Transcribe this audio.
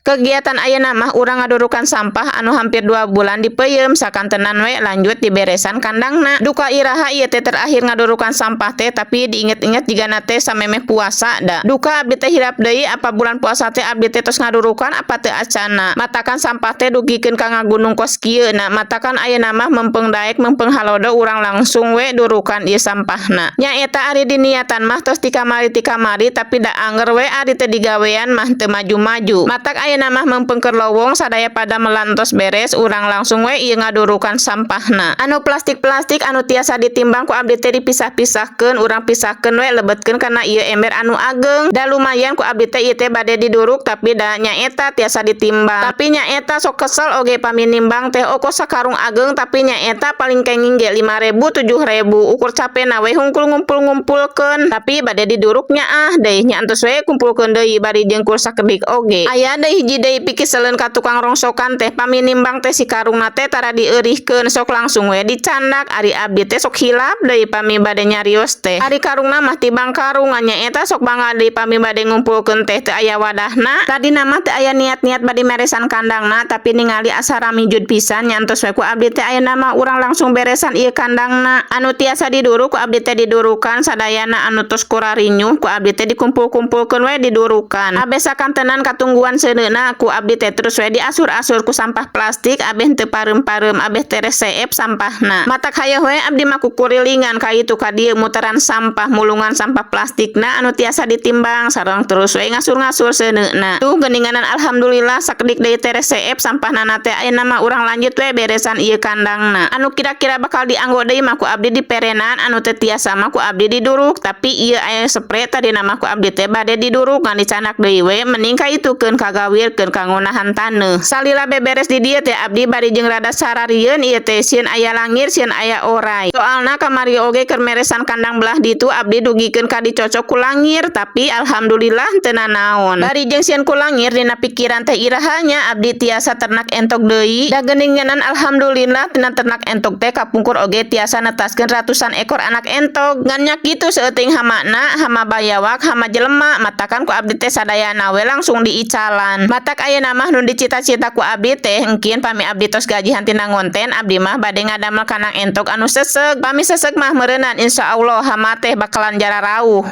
Kegiatan ayeuna mah urang ngadurukan sampah anu hampir 2 bulan dipeuyeum. Sakantenan we lanjut diberesan kandangna. Duka iraha ieu teh terakhir ngadurukan sampah teh, tapi diinget-inget jigana teh samemeh puasa da. Duka abdi teh hilap deui, apa bulan puasa teh abdi teh tos ngadurukan apa teu acana. Matakan sampah teh dugikeun ka ngagunung kos kieu na. Matakan ayeuna mah mempeng daek mempeng halodo, urang langsung we durukan ieu sampahna. Nyaeta ari diniatan mah tos ti kamari, tapi da anger we ari teu digawean mah teu maju-maju. Matak ayeuna mah mempeng keur lowong, sadaya pada melantos beres, urang langsung we ieu ngadurukan sampahna. Anu plastik-plastik anu tiasa ditimbang ku abdi teh dipisah-pisahkeun, urang pisahkeun we, lebetkeun kana ieu ember anu ageng. Da lumayan ku abdi teh ieu teh bade diduruk, tapi da nyaeta tiasa ditimbang. Tapi nyaeta sok kesel oge pami nimbang teh, oko sakarung ageng, tapi nyaeta paling kenging ge 5000, 7000, ukur capena we hungkul ngumpul-ngumpulkeun. Tapi bade diduruk nyaah deui nya, entos we kumpulkeun deui bari jeung kur sakedik oge. Aya deui hiji deui pikiseleun ka tukang rongsokan teh, pami nimbang teh si karungna teh tara dieurihkeun, sok langsung we dicandak. Ari abdi teh sok hilap deui pami bade nyarios teh. Ari karungna mah tibang karung, nyaeta sok bangga deui pami bade ngumpulkeun teh teu aya wadahna. Tadina mah teu aya niat-niat bade meresan kandangna, tapi ningali asa ramijud pisan, nya entos we ku abdi teh ayeuna mah urang langsung beresan ieu kandangna. Anu tiasa diduruk ku abdi teh didurukan sadayana, anu tos kurarinyuh ku abdi teh dikumpul-kumpulkeun we, didurukan. Abeh sakantenan katungguan seuneuna ku abdi teh terus we diasur-asur ku sampah plastik, abeh teu pareum-pareum, abeh tereh seep sampahna. Matak hayoh we abdi mah kukurilingan ka itu ka dieu, muteran sampah, mulungan sampah plastikna anu tiasa ditimbang, sareng terus we ngasur-ngasur seuneuna. Tuh geuninganan, alhamdulillah sakedik deui tereh seep sampahna teh. Ayeuna mah urang lanjut we beresan ieu kandangna. Anu kira-kira bakal dianggo deui mah ku abdi diperenan, anu teu tiasa mah ku abdi diduruk. Tapi ieu aya spray, tadina mah ku abdi teh bade diduruk, ngan dicandak deui we, mending ka itukeun kagawirkeun kanggo nahan taneuh. Salila beberes di dieu teh abdi bari jeung rada sararieun ieu teh, sieun aya langir, sieun aya oray. Soalna kamari oge keur meresan kandang belah ditu abdi dugikeun ka dicocok ku langir, tapi alhamdulillah teu nanaon. Bari jeung sieun ku langir, dina pikiran teh iraha nya abdi tiasa ternak entog deui. Da geuninganan alhamdulillah tina ternak entog teh kapungkur oge tiasa netaskeun ratusan ekor anak entog. Ngan nya kitu, saeuting hamana, hama bayawak, hama jelema, matakan ku abdi teh sadayana we langsung diicalan. Matak ayeuna mah nu dicita-cita ku abdi teh, engkin pami abdi tos gajihan tina ngonten, abdi mah bade ngadamel kandang entog anu seseg. Pami seseg mah meureunan insyaallah hama teh bakalan jararauh.